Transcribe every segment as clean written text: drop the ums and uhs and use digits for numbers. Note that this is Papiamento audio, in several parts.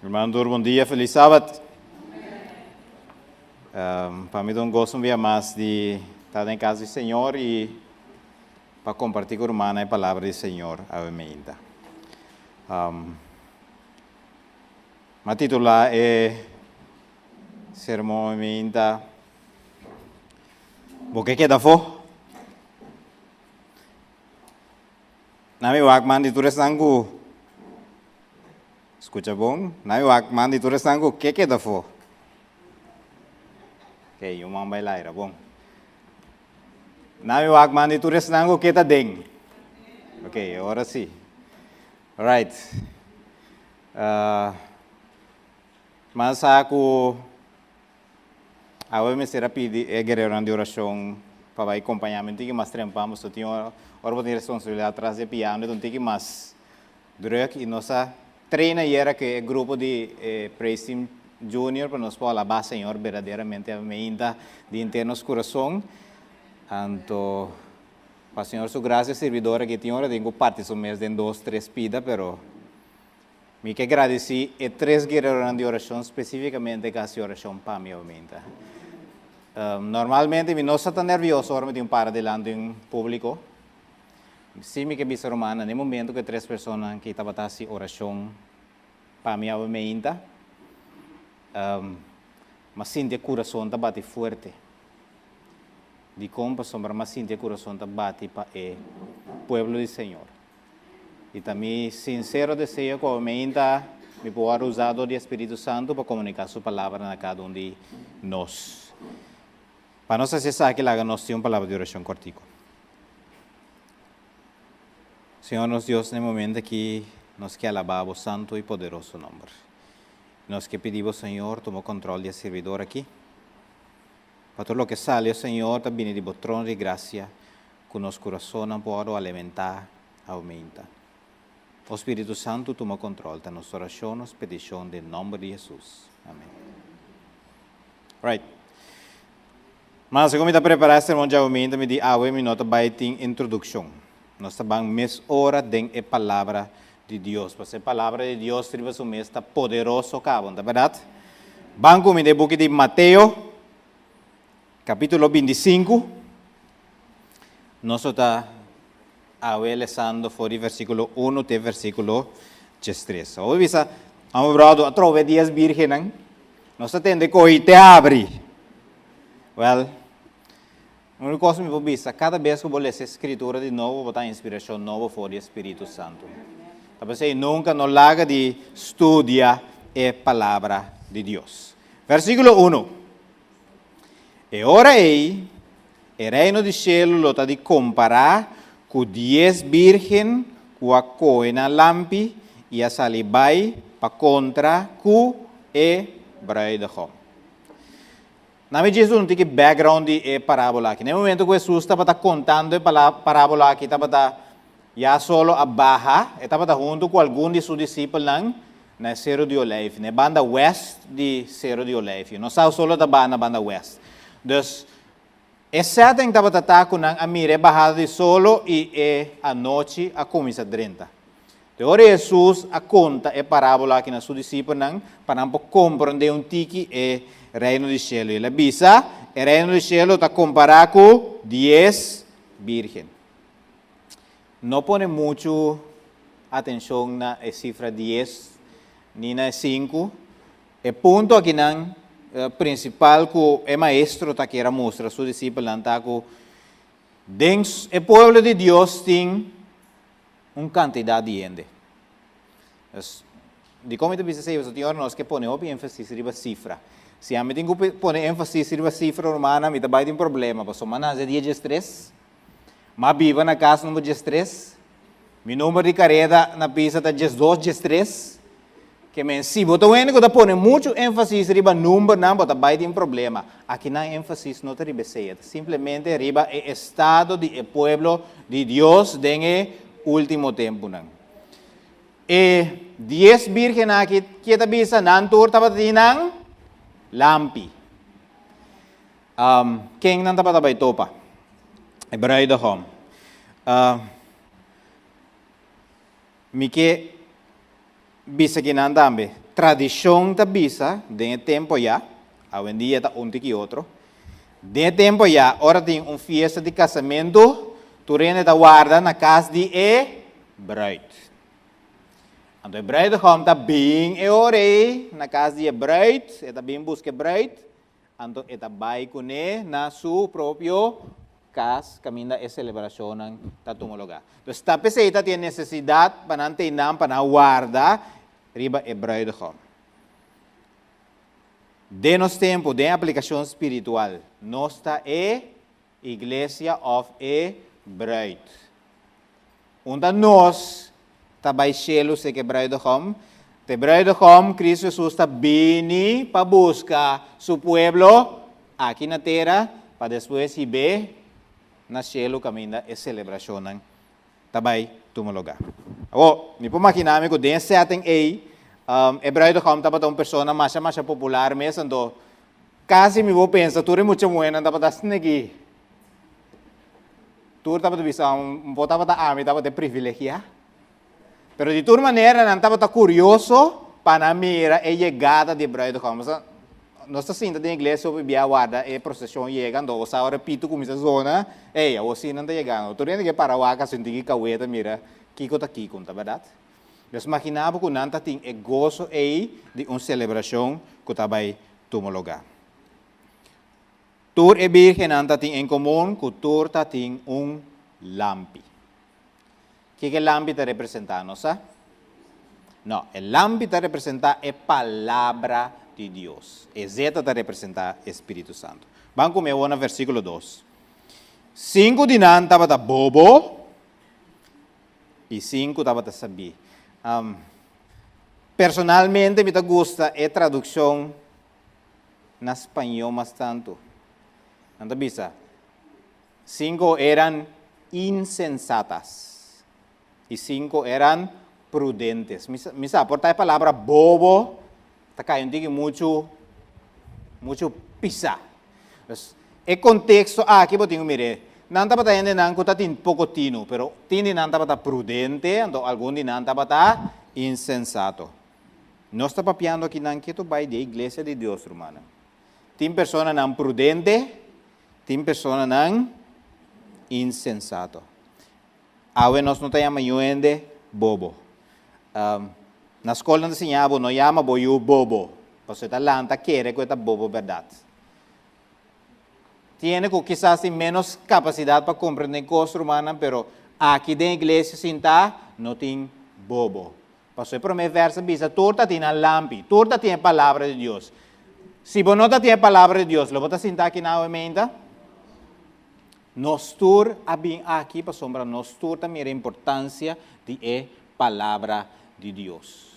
Hermano tur bon dia, feliz sabat. Um, pa mi ta un gozo un bia mas di ta den casa di Señor y pa comparti cu hermana e palabra di Señor awe meinta. Um, m'a titula e sermon awe meinta Bo ke keda afo? Na mi wak man di tur esnan ku Skucha bon, na mi wak man di tur esnan ku ke keda afó. Ok, un man bai laira, bon. Na mi wak man di tur esnan ku ke ta den. Ok, ora si. Alright. Uh, man sa ku Awe mester a pidi e guereronan di orashon pa bai kompañá mi un tiki mas trempan, pasobra tin ora ora bo tin responsabilidat tras di e piano e ta un tiki mas drùk i nos a train ayera ku e grupo di e Praise Team Junior pa nos por alabá Señor berdaderamente awe meinta di henter nos kurason. Anto pa Señor su grasia e sirbidor aki tin ora tin ku parti su mes den dos tres pida pero Mi ke gradisí e tres guereronan di orashon spesífikamente ku a hasi orashon pa mi aumenta. Normalmente mi no sa ta nervioso ora mi tin un para dilanti un públiko. Sí mi ke bisa rumannan, den momento ku e tres personanan ki tabata hasi orashon pa mi aumenta, m'a sinti e kurason ta bati fuerte. Dikon? Pasobra m'a sinti e kurason ta bati pa e pueblo di Señor. I ta mi sinsero deseo ku awemeinta mi por wòrdu usá dor di e Spiritu Santu pa komuniká Su Palabra na kada un di nos. Pa nos hasi esaki, laga nos tin un palabra di orashon kòrtiku. Señor nos Dios, na e momento aki nos ke alabá Bo santu i poderoso nòmber. Nos ke pidi Bo, Señor, tuma kòntròl di e sirbidor aki. Pa tur loke sali, o Señor, ta bini di Bo trono di grasia, ku nos kurasonnan por wòrdu alimentá, aumenta. O Spiritu Santu, tuma kontrol, ta nos orashon, nos petishon den nòmber di Hesus. Amen. Right. Mas segun mi ta prepará e sermon djawominta, mi di awe mi no ta bai tin introdukshon. Nos ta ban mes ora den e Palabra di Dios, pasobra e Palabra di Dios riba su mes ta poderoso kaba, no ta bèrdat? Ban ku mi den e buki di Mateo, kapítulo bintisinku. Nos lo ta awe lesando for di versíkulo unu te versíkulo diestres. Awor bisa, Amo bròder, atrobe dies bírgennan, nos ta tende ko'i te abri. Wèl, Un kos mi por bisa, kada bes ku bo lesa e Skritura di nobo, bo ta haña inspirashon nobo for di e Spiritu Santu. Ta p'esei nunka no laga di studia e Palabra di Dios. Versíkulo unu, E ora ei, e Reino di shelu lo ta di kompará ku dies bírgen ku a kohe nan lampi i a sali bai pa kontra ku e brùidegòm. Na mi djis un tiki background di e parabola aki. Na e momento ku Hesus tabata kontando e parabola aki tabata ya solo a baha, e tabata huntu ku algun di su disipelnan na e Seru di Olijfi, na e banda west di Seru di Olijfi. No sa solo ta baha na banda west. Dus, e setting tabata ta ku nan a mira e bahada di solo i e anochi a kuminsá drenta. Te ora Hesus a konta e parábola aki na su disipelnan pa nan por komprondé un tiki e Reino di shelu. El a bisa, E Reino di shelu ta kompará ku dies bírgen. No pone muchu atenshon na e sifra dies ni na e sinku. E punto akinan prinsipal ku e maestro ta kier a mustra su disipelnan ta ku den e pueblo di Dios tin un kantidat di hende. Dus, dikon mi ta bisa esei? Pasobra tin ora nos ke pone hopi énfasis riba sifra. Si ami tin ku pone énfasis riba sifra, rumannan, mi ta bai tin problema, pasobra mi a nase dia diestres, mi a biba na kas number diestres, mi number di kareda na pisa ta diesdos diestres. Ke men, si bo ta un hende ku ta pone muchu énfasis riba numbernan, bo ta bai tin problema. Akinan énfasis no ta riba esei, e ta simplemente riba e estado di e pueblo di Dios den e último tempunan. E dies bírgennan aki, ke ta bisa? Nan tur tabata tin nan lampi. Ken nan tabata bai topa? E bruidegom. Mi ke bisa ki nan tambe. tradishon ta bisa den e tempu ayá, awendia ta un tiki otro, den e tempu ayá ora tin un fiesta di kasamentu, tur hende ta warda na kas di e bruid. Anto e bruidegom ta bin e ora ei na kas di e bruid, e ta bin buska e bruid, anto e ta bai kuné na su propio kas kaminda e selebrashonnan ta tuma lugá. Dus ta p'esei ta tin e nesesidat pa nan tei nan pa nan warda riba e bruidegom. Den nos tempu, den aplikashon spiritual, nos ta e iglesia òf e bruid. Unda nos ta bai shelu seka e bruidegom? Ta e bruidegom, Kristu Hesus, ta bini pa buska su pueblo aki na tera pa despues hib'é na shelu kaminda e selebrashonnan ta bai tuma lugá. Awor, mi por maginá mi ku den e setting ei, e bruidegom tabata un persona masha masha popular mes, anto kasi mi por pensa tur e mucha muhénan tabata snegí. Tur tabata bisa, Un bo tabata ami tabata e privilegiá. Pero di tur manera nan tabata kurioso pa nan mira e yegada di e bruidegom. Pasobra nos ta sinta den iglesia hopi bia warda e proseshon yega, anto bo sa ora e pitu kuminsá zona, ey, awor sí nan ta yegando. Tur hende ke para wak a sinti ki kawé ta mira kiko ta kiko, ta bèrdat? Nos maginá bo ku nan ta tin e goso ei di un selebrashon ku ta bai tuma lugá. Tur e bírgennan ta tin en komun ku tur ta tin un lampi. Kiko e lampi ta representá, nos sa? No, e lampi ta representá e Palabra di Dios. E zeta ta representá e Spiritu Santu. Ban ku mi awor na versíkulo dos. Sinku di nan tabata bobo i sinku tabata sabí. Personalmente mi ta gusta e tradukshon na spañó mas tantu. Nan ta bisa, Cinco eran insensatas y cinco eran prudentes. Mi sa, mi sa, por ta e palabra bobo ta kai un tiki muchu, muchu pisá. Dus, e konteksto aki bo tin ku mir'é. Nan tabata hendenan ku ta tin poko tinu, pero tin di nan tabata prudente, anto algun di nan tabata insensato. Nos ta papiando akinan ketu bai di e iglesia di Dios, rumannan. Tin personanan prudente, tin personanan insensato. Awe nos no ta yama yu hende bobo. Na skol nan ta siña bo no yama bo yu bobo, pasobra e ta lanta kere ku e ta bobo bèrdat. Tin hende ku kisas tin ménos kapasidat pa komprendé kos, rumannan, pero aki den iglesia sintá no tin bobo. Pasobra e promé vèrs a bisa, Tur ta tin nan lampi, tur ta tin e palabra di Dios. Si bo no ta tin e palabra di Dios, lo bo ta sinta aki na awe meinta? Nos tur a bin aki pasobra nos tur ta mira importansia di e palabra di Dios.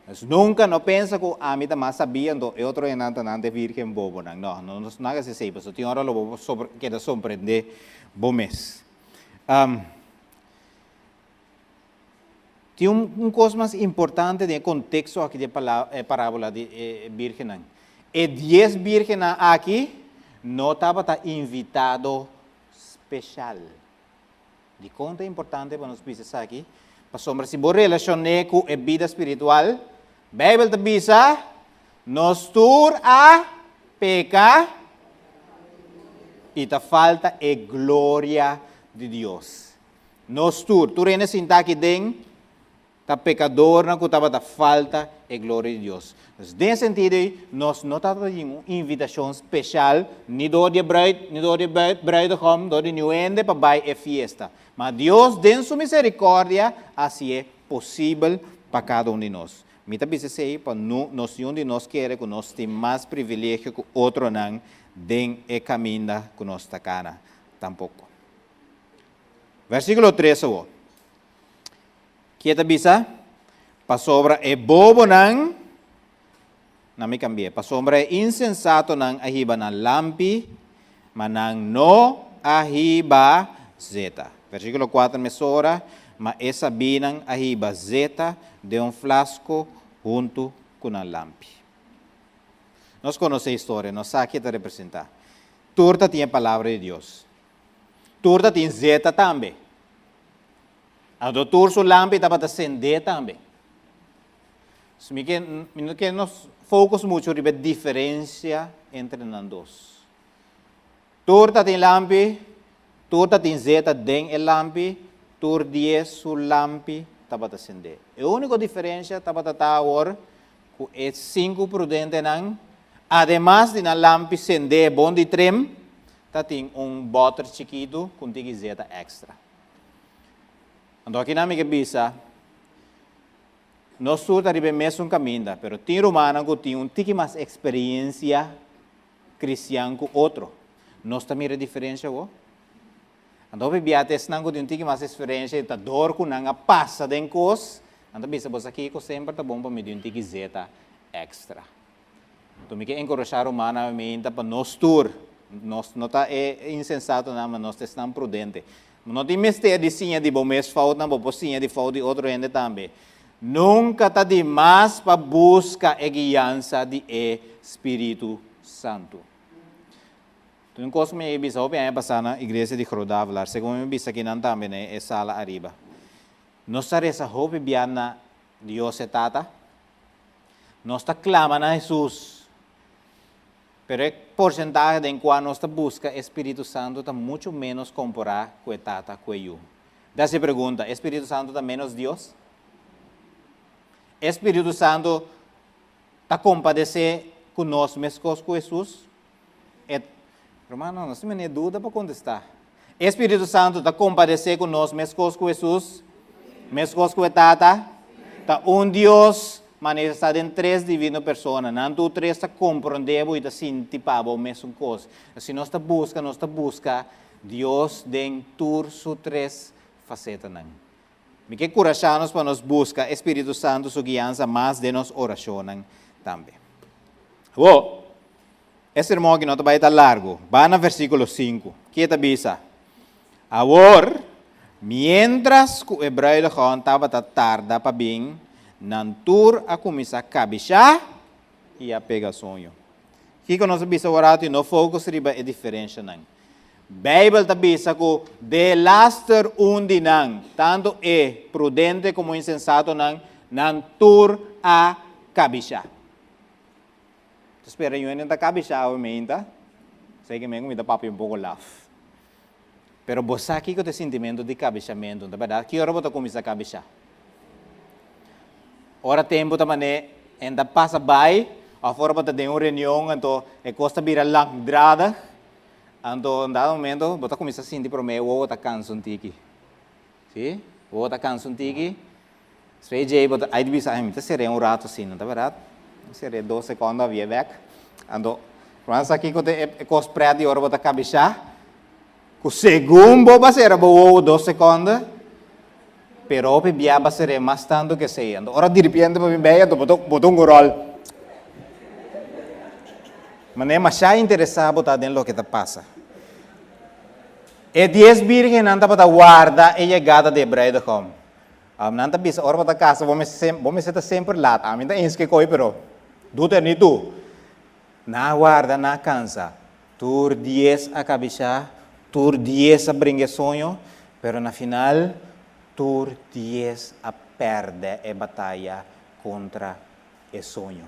Pues nunka no pensa ku ami ta mas sabí anto e otro hendenan ta nan ta e virgen bobonan. No, no nos no haga esei, pasobra tin ora lo bo por keda sorprendé bo mes. Tin un kos mas importante den e konteksto aki di e parábola di e bírgennan. E dies bírgennan aki no tabata invitado speshal. Dikon ta importante pa nos bisa esaki? Pasobra si bo relashon'é ku e bida spiritual, Beibel ta bisa, Nos tur a peka i ta falta e gloria di Dios. Nos tur, tur hende sintá aki den, ta pekadornan ku tabata falta e gloria di Dios. Dus den e sentido ei, nos no tabata tin un invitashon speshal ni dor di e bruid, ni dor di e bruidegom, dor di niun hende pa bai e fiesta. Ma Dios den su miserikòrdia a hasié posibel pa kada un di nos. Mi ta bisa esei pa no nos niun di nos kere ku nos tin mas privilegio ku otronan den e kaminda ku nos ta kana tampoko. Versíkulo tres awor. Kie ta bisa? Pasobra e bobonan, na mi kambi'é, pasobra e insensatonan a hiba nan lampi, ma nan no a hiba zeta. Versíkulo kuater mesora, ma e sabínan a hiba zeta den un flasko huntu ku nan lampi. Nos konosé e historia, nos sa kie ta representá. Tur ta tin e palabra di Dios. Tur ta tin zeta tambe. Anto tur su lampi tabata sendé tambe. Mi ke, mi no ke nos focus mucho riba e diferencia entre nan dos. Tur ta tin lampi, tur ta tin zeta den e lampi, tur dies su lampi tabata sendé. E úniko diferensia tabata ta awor ku e sinku prudentenan, ademas di nan lampi sendé bon di trim, ta tin un bòter chikitu ku un tiki zeta èkstra. Anto akinan mi ke bisa, nos tur ta riba e mesun kaminda, pero tin rumannan ku tin un tiki mas eksperensia kristian ku otro. Nos ta mira e diferensia awor? Anto hopi bia ta esnan ku tin un tiki mas eksperensia i ta dor ku nan a pasa den kos, nan ta bisa, Bo sa kiko, semper ta bon pa mi di un tiki zeta èkstra. Anto mi ke enkurashá rumannan aminta pa nos tur, nos no ta e insensatonan, ma nos ta esnan prudente. No tin mester di siña di bo mes foutnan, bo por siña di fout di otro hende tambe. Nunka ta di mas pa buska e guiansa di e Spiritu Santu. Tin un kos ku mi a bisa hopi aña pasá na iglesia di Groot Davelaar, segun mi bisa kinan tambe na e sala ariba. Nos ta resa hopi bia na Dios e Tata, nos ta klama na Hesus, pero e porsentahe den kua nos ta buska e Spiritu Santu ta muchu ménos komporá ku e Tata ku e Yu. Ta hasi pregunta, e Spiritu Santu ta ménos Dios? E Spiritu Santu ta kompadesé ku nos meskos ku Hesus? E, Rumannan, no tin mene duda pa kontestá. E Spiritu Santu ta kompadesé ku nos meskos ku Hesus? Meskos ku e Tata? Ta un Dios manifestá den tres divino persona. Nan tur tres ta komprondé bo i ta sinti pa bo mesun kos. Si nos ta buska, nos ta buska Dios den tur su tres fasetanan. Mi ke kurashá nos pa nos buska e Spiritu Santu su guiansa mas den nos orashonnan tambe. Awor, e sermon aki no ta bai ta largu. Ba na versíkulo sinku. Ke ta bisa? Awor, miéntras ku e bruidegom tabata tarda pa bin, nan tur a kuminsá kabishá i a pega soño. Kiko nos a bisa awor atu i no focus riba e diferenshanan. Beibel ta bisa ku delaster un di nan, tantu e prudente komo insensatonan, nan tur a kabishá. Ta spera yu hende ta kabishá awe meinta. Sei ke men ku mi ta papia un poko laf. Pero bo sa kiko ta e sintimentu di kabishamentu, ta bèrdat? Ki ora bo ta kuminsá kabishá? Ora tempu ta man'é en ta pasa bai òf ora bo ta den un reunion anto e kos ta bira langdradig, anto un dado momento bo ta kuminsá sinti promé wowo ta kansa un tiki. Sí, wowo ta kansa un tiki. Despues djei bo ta ai di bisa, ai mi ta ser'é un rato asina, ta bèrdat? Mi ser'é dos sekondo abié bèk. Anto, bo sa kiko ta e kos prèt di ora bo ta kabishá? Ku segun bo ba sera bo wowo dos sekonde, pero hopi bia ba ser'é mas tantu ke esei. Anto ora diripiente bo bin bei, anto bo ta bo ta un goròl. Manera mashá interesá bo ta den loke ta pasa. E dies bírgennan tabata warda e yegada di e bruidegom. Nan ta bisa ora bo ta kasa bo mester bo mester ta semper lat. Ami ta eens ke koi pero doet er niet toe. Nan a warda, nan a kansa. Tur dies a kabishá, tur dies a bringa e soño, pero na final tur dies a pèrdè e bataya kontra e soño.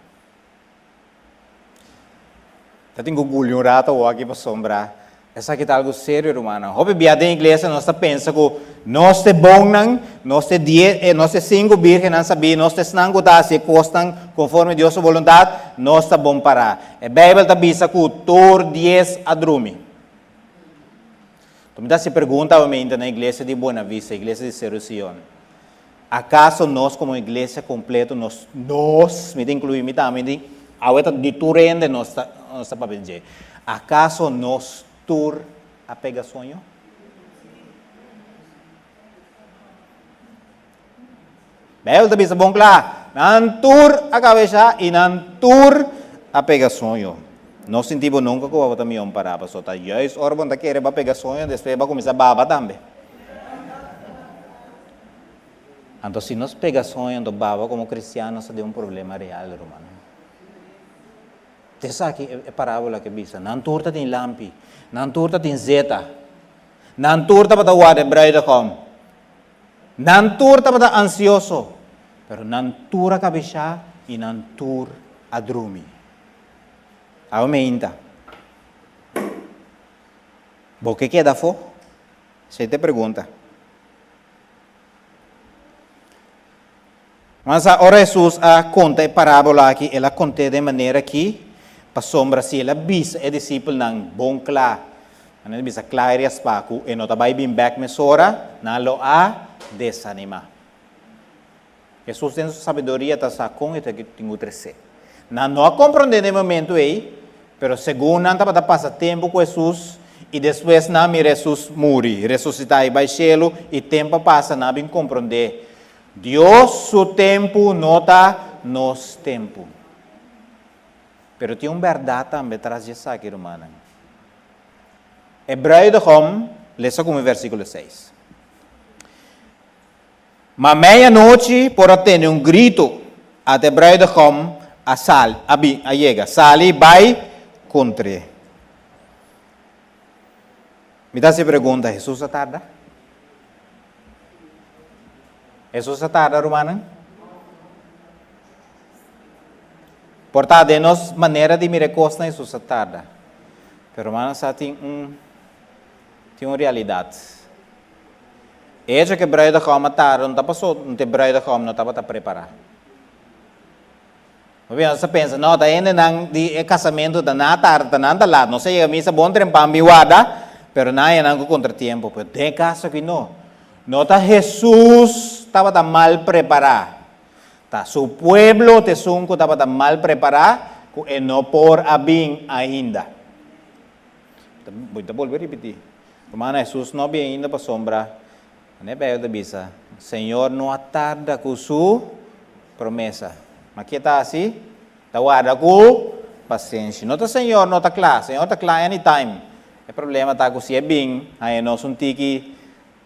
Ta tin ku guli un rato awor aki pasobra esaki ta algu serio rumannan. Hopi bia den iglesia nos ta pensa ku nos ta e bonnan, nos ta e die, nos ta e sinku birgennan sabí, nos ta esnan ku ta hasi e kosnan konforme Dios su boluntat, nos ta bon pará. E Beibel ta bisa ku tur dies a drumi. Mi ta hasi pregunta awe mainta na iglesia di Buena Vista, iglesia di Seru Sion. Akaso nos komo iglesia kompleto nos, nos, mi ta inkluí mi tambe, di awe ta di tur hende nos ta nos ta papia di dje, akaso nos tur a pega soño? Beibel ta bisa bon kla, nan tur a kabeshá i nan tur a pega soño. No sinti bo nunka ku bo ta mion pará, pasobra ta juist ora bo no ta kere bo a pega soño, despues bo a kuminsá baba tambe. Anto si nos pega soño anto baba komo kristian nos ta den un problema real, rumannan. Ta esaki e parábola ke bisa, nan tur ta tin lampi, nan tur ta tin zeta, nan tur tabata warda e bruidegom. Nan tur tabata ansioso, pero nan tur a kabishá. i nan tur a drumi. Awe meinta. Bo ke keda afó? Esei ta e pregunta. Mas ora Hesus a konta e parábola aki, el a kont'é den manera ki, pasobra si el a bisa e disipelnan bon kla, nan a bisa kla i raspá ku e no ta bai bin bèk mesora, nan lo a desanimá. Hesus den su sabiduria ta sa kon e ta tin ku tres'é. Nan no a komprondé den e momentu ei, pero segun nan tabata pasa tempu ku Hesus i despues nan a mira Hesus muri, resusitá i bai shelu, i tempu a pasa nan a bin komprondé Dios su tempu no ta nos tempu. Pero tin un bèrdat tambe tras di esaki, rumannan. E bruidegom, lesa ku mi versíkulo seis. Ma meianochi por a tende un gritu, ata e bruidegom a sali, a bin, a yega, sali bai kontr'é. Mi ta hasi e pregunta, Hesus a tarda? Hesus a tarda, rumannan? Por ta den nos manera di mira e kosnan Hesus a tarda. Pero rumannan sa tin un tin un realidat. E hecho ku e bruidegom a tarda no ta paso e bruidegom no tabata prepará. Hopi nos ta pensa, no, ta hendenan di e kasamentu ta na tardi, ta nan ta lat. Nos a yega misa bon trempan bin warda, pero nan a haña nan ku kontratiempo. Pero den e kaso aki no. No ta Hesus tabata mal prepará. Ta su pueblo ta esun ku tabata mal prepará ku e no por a bin ainda. Bo ta bolbe ripití. Rumannan, Hesus no a bin ainda pasobra Manera Bijbel ta bisa, Señor no a tarda ku su promesa. Ma ke ta hasi? Ta warda ku pasenshi. No ta Señor no ta kla, Señor ta kla anytime. E problema ta ku si e bin haña nos un tiki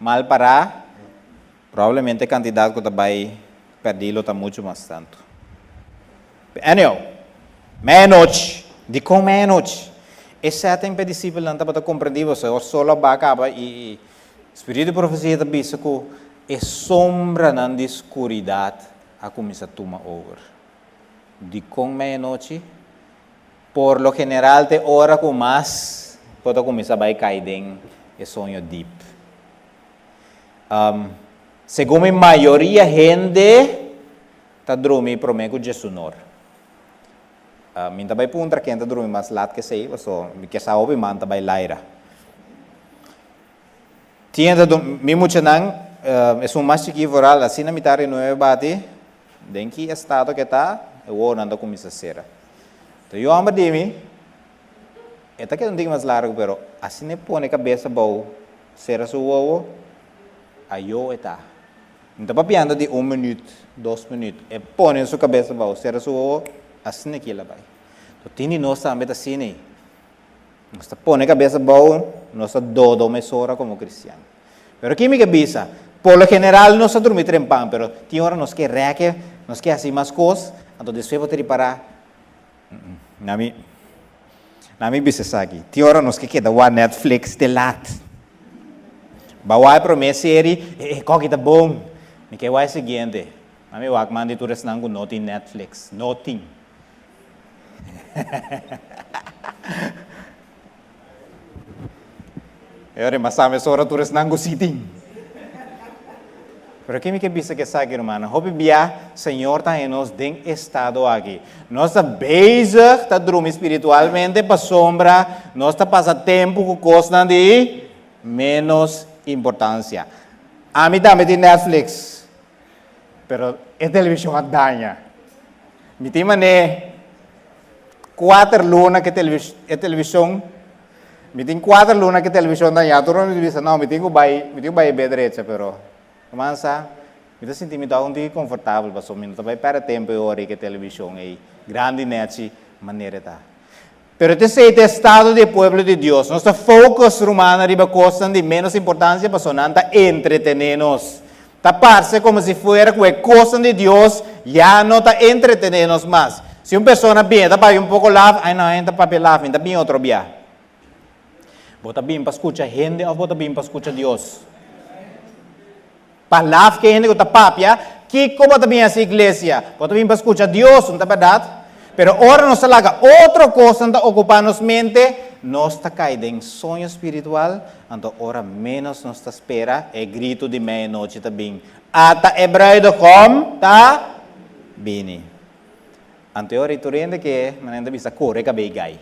mal pará, probablemente e kantidat ku ta bai pèrdí lo ta muchu mas tantu. Anyhow, meianochi. Dikon meianochi? E setting pa e disipelnan tabata komprendí pasobra e solo a ba kaba i Spiritu di profesia ta bisa ku e sombranan di skuridat a kuminsá tuma over. Dikon meianochi? Por lo general ta e ora ku mas bo ta kuminsá bai kai den e soño dip. Segun mi mayoria hende ta drumi promé ku djesunor. Mi ta bai puntra ken ta drumi mas lat ku esei, pasobra mi ke sa hopi man ta bai laira. Tin ta mi muchanan, esun mas chikí vooral, asina mi ta renueve bati, den ki estado ke ta, e wowonan ta kuminsá sera. Ta yu hòmber di mi, e ta keda un tiki mas largu, pero asina e pone kabes abou, sera su wowo, ayó e ta. Mi ta papiando di un minüt, dos minüt, e pone su kabes abou, sera su wowo, asina ki el a bai. Tin di nos tambe ta asina ei. Nos ta pone kabes abou, nos ta dodo mesora komo kristian. Pero ki mi ke bisa? Por lo general nos ta drumi trempan, pero tin ora nos ke rèke, nos ke hasi mas kos, anto despues bo ta ripará, Na mi, na mi bisa esaki, tin ora nos ke keda wak Netflix te lat. Ba wak e promé seri, e koki ta bon, mi ke wak e siguiente. Na mi wak man di tur esnan ku no tin Netflix, no tin. E ora mas sabe ora tur esnan ku si tin. Pero ke mi ke bisa ku esaki, rumannan? Hopi bia Señor ta haña nos den estado aki. Nos ta bezig ta drumi spiritualmente pasobra nos ta pasa tempu ku kosnan di ménos importansia. Ami tambe tin Netflix. Pero e televishon a daña. Mi tin manera kuater luna ku e televishon, mi tin kuater luna ku e televishon dañá. Tur ora mi ta bisa, no, mi tin ku bai, mi tin ku bai e be drecha, pero ruman sa, mi ta sinti mi tok un tiki konfortabel pasobra mi no ta bai pèrdè tempu e ora ei ku e televishon ei grandi nèchi manera e ta. Pero t'esei ta e estado di e pueblo di Dios. Nos ta focus, rumannan, riba cosnan di menos importancia pasobra nan ta entretene nos. Ta parce como si fuera cu e cosnan di Dios ya no ta entretene nos mas. Si un persona bini e ta papia un poco laf, ay no, e ta papia laf, mi ta bini otro bia. Bo ta bini pa scucha hende of bo ta bini pa scucha Dios? Pa laf ke hende ku ta papia, Kiko bo ta bin hasi iglesia? Bo ta bin pa skucha Dios, no ta bèrdat? Pero ora nos ta laga otro kosnan ta okupá nos mente, nos ta kai den soño spiritual, anto ora ménos nos ta spera, e gritu di meianochi ta bin, Ata e bruidegom ta bini! Anto e ora ei tur hende ke manera ta bisa kore kabei gai.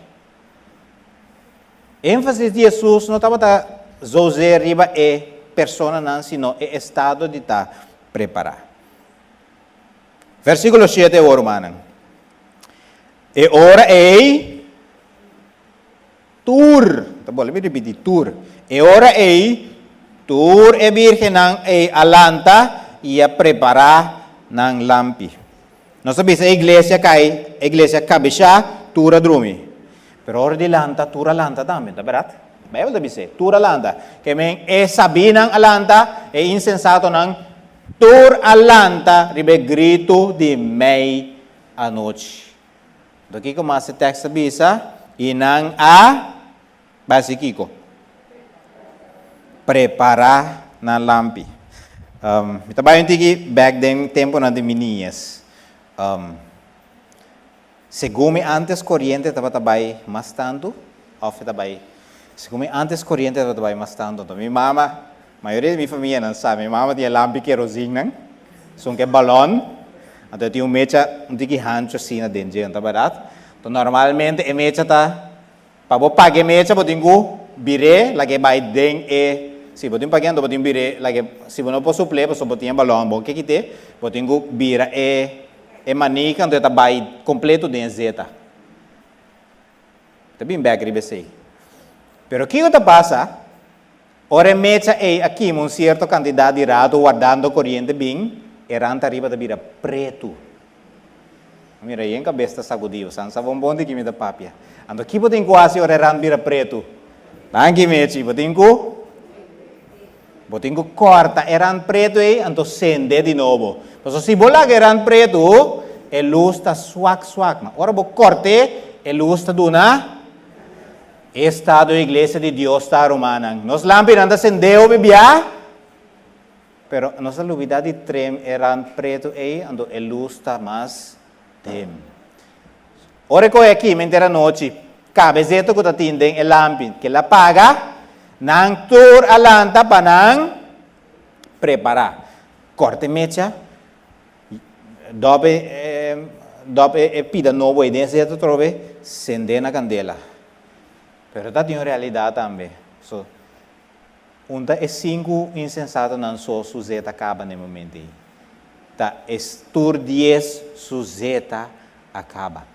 Énfasis di Hesus no tabata zouzé riba e personanan sino e estado di ta prepará. Versíkulo shete awor, rumannan. E ora ei tur, ta bolbe mi ripití, tur, e ora ei tur e bírgennan ei a lanta i a prepará nan lampi. Nos a bisa e iglesia kai, e iglesia kabeshá, tur a drumi. Pero ora di lanta, tur a lanta tambe, ta bèrdat? Beibel ta bis'é, tur a lanta. Ke men e sabínan a lanta, e insensatonan, tur a lanta riba e gritu di mei anochi. Anto kiko mas e tèks ta bisa? I nan a basi kiko? Prepará nan lampi. Mi ta bai un tiki bèk den tempunan di mi niñes. Segun mi ántes koriente tabata bai mas tantu, òf e ta bai, segun mi ántes koriente tabata bai mas tantu, anto mi mama, mayoria di mi famianan sa, mi mama tin e lampi kerosinnan, esun ku e balòn, anto e tin un mecha un tiki hanchu asina den dje, ta bèrdat? Anto normalmente e mecha ta Pa bo paga e mecha bo tin ku bir'é lag'é bai den e, si bo tin pag'é anto bo tin bir'é lag'é, si bo no por supl'é pasobra bo tin e balòn bo ke kit'é, bo tin ku bira e e manika anto e ta bai kompleto den e zeta. Ta bin bèk riba esei. Pero kiko ta pasa ora e mecha ei a kima un sierto kantidat di rato wardando koriente bin, e rant ariba ta bira pretu. Mira, yen kabes ta sagudí, bo san sa bon bon di ki mi ta papia. Anto ki bo tin ku hasi ora e rand bira pretu? Danki, Mechi. Bo tin ku? Bo tin ku kòrta e rand pretu ei, anto sende di nobo. Pasobra si bo laga e rand pretu, e lus ta swak swak. Ma ora bo kòrt'é, e lus ta duna e estado e iglesia di Dios ta, rumannan. Nos lampinan ta sendé hopi bia. Pero nos a lubida di trem e rand pretu ei, anto e lus ta mas dim. Ora e kohe aki menter anochi, kabezeto ku ta tin den e lampi ke la paga, nan tur a lanta pa nan prepará. Kòrta e mecha, dòp e dòp e pida nobo ei den e zeto atrobe, sendé na kandela. Pero ta tin un realidat tambe. So, Un ta e sinku insensatonan so su zeta kaba na e momento ei. Ta e tur dies su zeta a kaba.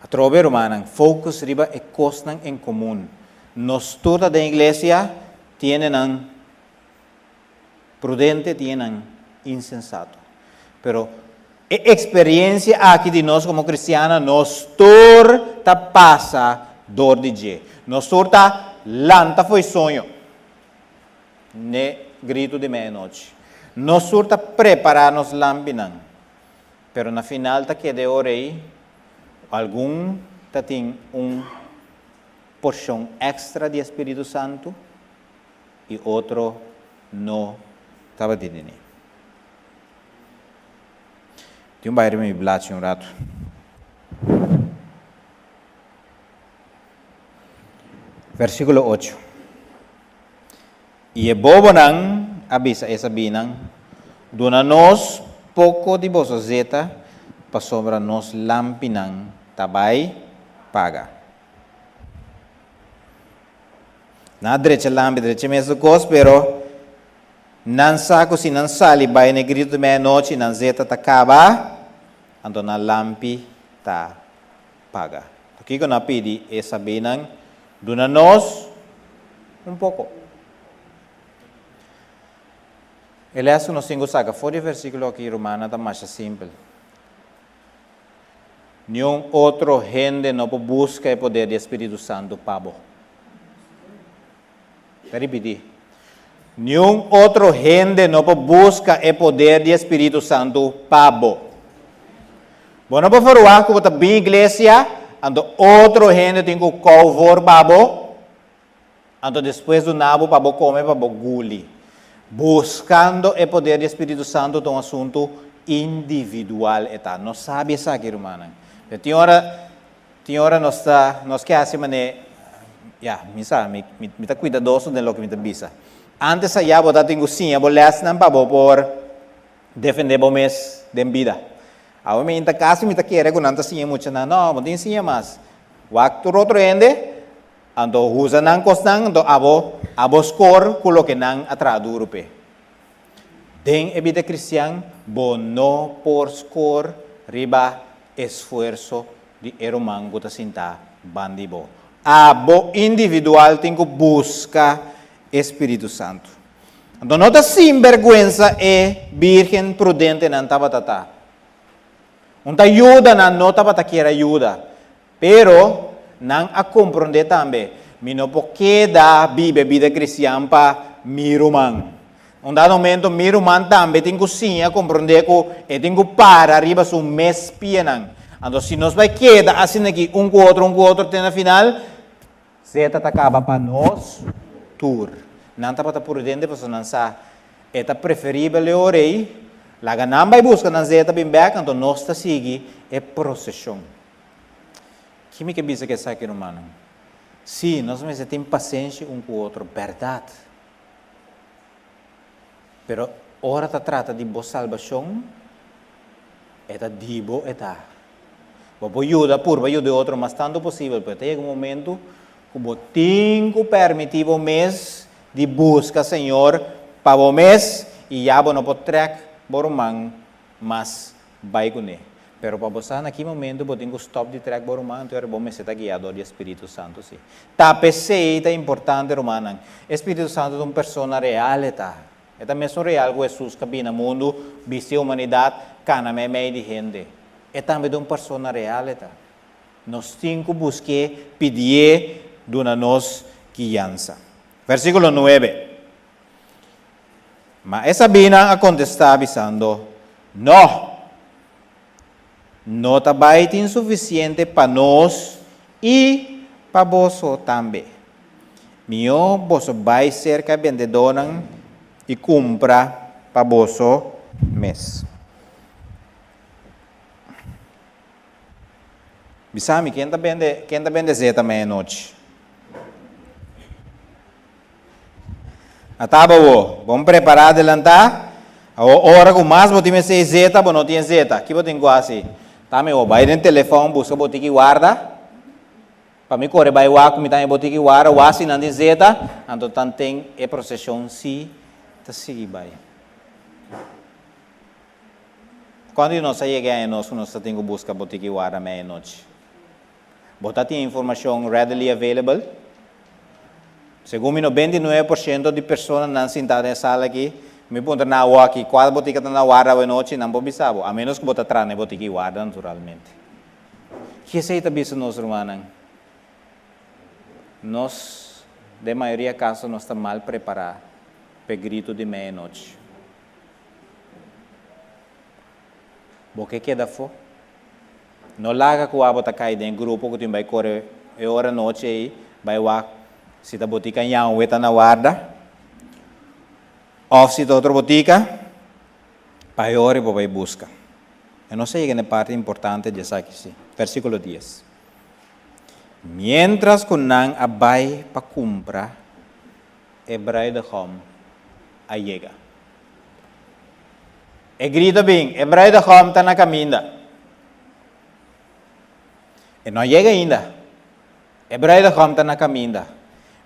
Atrobe, rumannan, focus riba e kosnan en komun. Nos tur ta den iglesia, tiene nan prudente, tiene nan insensato. Pero E eksperiencia aki di nos komo kristiannan, nos tur ta pasa dor di dje. Nos tur ta lanta fo'i soño n'e gritu di medianochi. Nos tur ta prepará nos lampinan, pero na final ta keda e ora ei, algun ta tin un porshon èkstra di e Spiritu Santu i otro no tabatin tene. Tin un bai riba mi blachi un ratu. Versíkulo ocho. I e bobonan a bisa e sabinan, Duna nos poko di boso zeta, pasobra nos lampinan ta bai paga. Nan a drecha lampi, drecha mesun kos, pero Nan sa ku si nan sali bai na e gritu di meianochi, nan zeta ta kaba, anto nan lampi ta paga. Pakiko nan a pidi e sabinan, Duna nos un poko? E lès ku nos tin ku saka for di e versíkulo aki, rumannan, ta masha simpel. Niun otro hende no por buska e poder di e spiritu santu pa bo. Ta ripití, Niun otro hende no por buska e poder di e spiritu santu pa bo. Bo no por ferwagt ku bo ta bin iglesia, anto otro hende tin ku kou voor pa bo, anto despues duna bo pa bo kome pa bo guli. Buskando e poder di e Spiritu Santu ta un asuntu individual e ta. Nos sabi esaki, rumannan. Pero tin ora, tin ora nos ta, nos ke hasi manera, ya, mi sa, mi, mi, mi ta kuidadoso den loke mi ta bisa. Antes ayá bo ta tin ku siña bo lèsnan pa bo por defendé bo mes den bida. Awe mi ta kasi mi ta kere ku nan ta siña muchanan, no, bo no tin siña mas. Wak tur otro hende, Anto usa nan kosnan, anto abo, abo skor ku loke nan a traha duru p'e. Den e bida kristian, bo no por skor riba esfuerso di e ruman ku ta sintá ban di bo. Abo individual tin ku buska e spiritu santu. Anto no ta sinbèrgwensa e bírgen prudentenan tabata ta. Un ta yuda nan no tabata kier a yuda, Pero, nan a komprondé tambe, Mi no por keda biba e bida kristian pa mi ruman. Un dado momento, mi ruman tambe tin ku siña komprondé ku e tin ku para riba su mes pianan. Anto, si nos bai keda asina aki un ku otro, un ku otro te na final, zeta ta kaba pa nos tur. Nan tabata prudente pasobra nan sa e ta preferibel e ora ei, laga nan bai buska nan zeta bin bèk, anto nos ta sigui e proseshon. Ki mi ke bisa ku esaki, rumannan? Sí, nos mester tin pasenshi un ku otro, bèrdat. Pero ora ta trata di bo salbashon, e ta di bo e ta. Bo por yuda, purba yuda e otro mas tantu posibel, pero ta yega un momentu ku bo tin ku pèrmití bo mes di buska Señor pa bo mes i ya bo no por trèk bo ruman mas bai kuné. Pero pa bo sa na ki momento bo tin ku stòp di trèk bo ruman, anto ora bo mester ta guiá dor di e Spiritu Santu si. Ta p'esei ta importante, rumannan. E Spiritu Santu ta un persona real e ta. E ta mesun real ku Hesus ku a bini na mundu, bisti e humanidat, kana meimei di hende. E tambe ta un persona real e ta. Nos tin ku busk'é, pidié duna nos guiansa. Versíkulo nuebe. Ma e sabínan a kontestá bisando, No! No ta bai tin sufisiente pa nos i pa boso tambe. Mihó boso bai serka e bendedónan i kumpra pa boso mes. Bisa mi, ken ta bende, ken ta bende zeta meianochi? Ataba bo, bon prepará adelantá. Awor ora ku mas bo tin mester e zeta, bo no tin e zeta. Ki bo tin ku hasi? Ta mihó bai den telefòn buska bo tiki warda. Pa mi kore bai wak ku mi ta haña bo tiki warda, wak si nan tin zeta, anto tanten e proseshon si ta sigui bai. Kuantu di nos a yega aña nos ku nos ta tin ku buska bo tiki warda meianochi? Bo ta tin e informashon readily available? Segun mi 99% di personanan sintá den e sala aki, mi puntra nan awor aki kual botika ta na warda awe nochi, nan por bisa bo, a ménos ku bo ta traha na e botika i warda naturalmente. Ki esei ta bisa nos rumannan? Nos, den mayoria kaso nos ta mal prepará pa e gritu di meianochi. Bo ke keda afó? No laga ku abo ta kai den e grupo ku tin bai kore e ora nochi ei bai wak si ta botika Yahweh ta na warda òf si ta otro botika, pa e ora bo bai buska. E nos a yega na e parti importante di esaki si, versíkulo dies. Miéntras ku nan a bai pa kumpra, e bruidegom a yega. E grito bin, E bruidegom ta na kaminda. E no a yega ainda. E bruidegom ta na kaminda.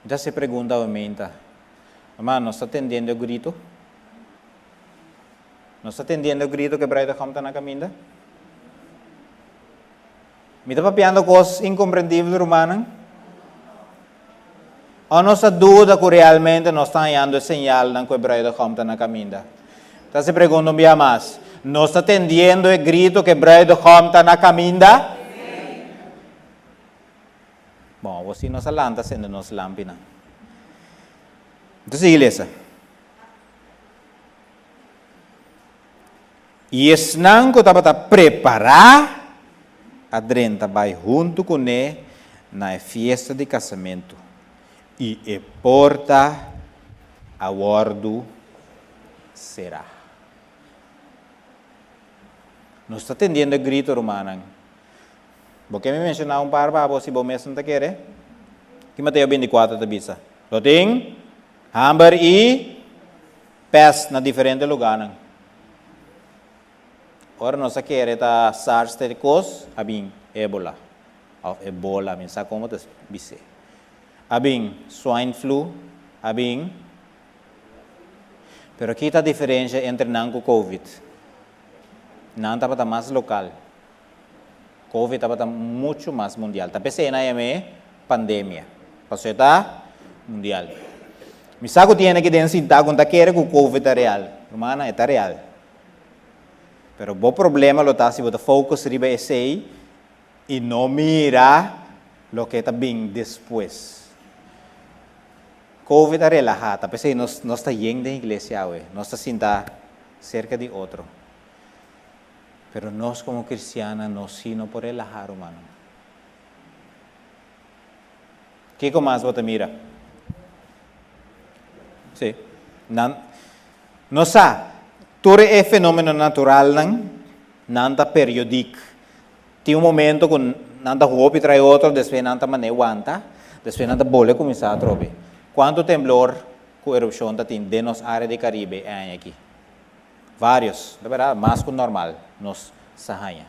Mi ta hasi pregunta awe meinta, Hermano, nos ta tendiendo e grito? Nos ta tendiendo e grito ku e bruidegom ta na kaminda? Mi ta papiando kos inkomprendibel, rumannan? O nos ta duda ku realmente nos ta hañando e señalnan ku e bruidegom ta na kaminda? Ta hasi pregunta un bia mas, Nos ta tendiendo e grito ku e bruidegom ta na kaminda? Bon, awor si nos a lanta sende nos lampinan. Entonces, iglesia. I esnan ku tabata prepará a drenta bai huntu kuné na e fiesta di kasamentu, i e porta a wòrdu será. Nos ta tendiendo e grito, rumannan. Bo ke mi menshoná un par pa bo si bo mes no ta kere? Ki Mateo bintikuater ta bisa? Lo tin hamber i pèst na diferente lugánan. Ora nos a kere ta SARS ta e kos, a bin ébola òf ebola, mi no sa kon bo ta bis'é. A bin swine flu, a bin. Pero ki ta diferensha entre nan ku covid? Nan tabata mas lokal. Covid tabata muchu mas mundial. Ta p'esei nan a yam'é pandemia. Pasobra e ta mundial. Mi sa ku tin hende aki den sintá ku no ta kere ku Covid ta real. Rumannan, e ta real. Pero bo problema lo ta si bo ta focus riba esei i no mira loke ta bin despues. Covid a relahá, ta p'esei nos nos ta yen den iglesia awe. Nos ta sinta serka di otro. Pero nos komo kristiannan nos sí no por relahá, rumannan. Kiko mas bo ta mira? Sí. Nan no sa, tur e fenómeno naturalnan, nan ta periodik. Tin un momento ku nan ta hopi trai otro, despues nan ta man'é wanta, despues nan ta bolbe kuminsá atrobe. Kuantu temblor ku erupshon ta tin den nos área di Karibe e aña aki? Vários, ta bèrdat, mas ku normal nos sa haña.